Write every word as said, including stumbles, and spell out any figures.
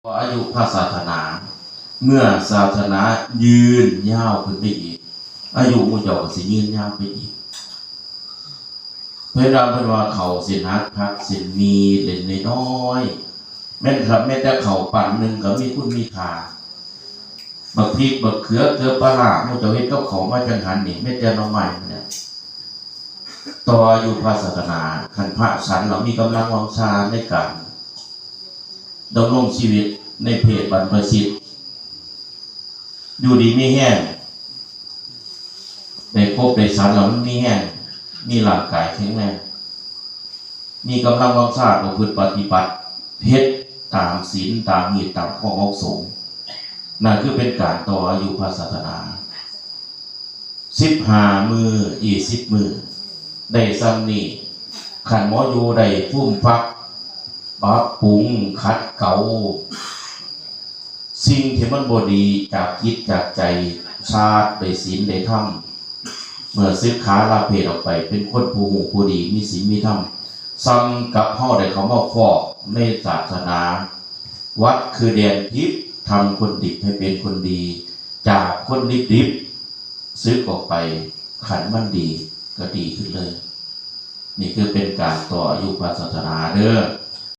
อายุพระศาสนา เมื่อศาสนายืนยาวขึ้นไปอีก อายุหมู่เจ้าก็สิยืนยาวไปอีก เพิ่นว่า เพิ่นว่าข้าวเส้นหักผักเส้นหมี่เล็กน้อย แม่นครับ แม้แต่ข้าวปั้นหนึ่งก็มีคุณมีค่า บักพริกบักเขือเกลือปลาร้า หมู่เจ้าเฮ็ดกับข้าวมาจั่งหั้นนี่ แม้แต่หน่อไม้เนี่ย ต่ออายุพระศาสนา คันพระฉันแล้วมีกำลังวังชาในการดำรงชีวิตในเพศบรรพชิต อยู่ดีมีแฮง ได้ครบได้ฉันแล้วมันมีแฮง มีร่างกายแข็งแรง มีกำลังวังชาประพฤติปฏิบัติ เฮ็ดตามศีลตามฮีตตามข้อของสงฆ์ นั่นคือเป็นการต่ออายุพระศาสนา สิบห้ามื้อ ยี่สิบมื้อ ได้ส่ำนี้ คันหมออยู่ได้ฟูมฟัก ปรับปรุง ขัดเกลา สิ่งที่มันบ่ดีจากจิตจากใจ ชาติได้ศีลได้ธรรม เมื่อสึกขาลาเพศออกไป เป็นคนผู้ฮู้ผู้ดี มีศีลมีธรรม ส่ำกับเฮาได้เข้ามาฟอกในศาสนา วัดคือแดนทิพย์ ทำคนดิบให้เป็นคนดี จากคนดิบๆ สึกออกไป คันมันดีก็ดีขึ้นเลย นี่คือเป็นการต่ออายุพระศาสนาเด้อ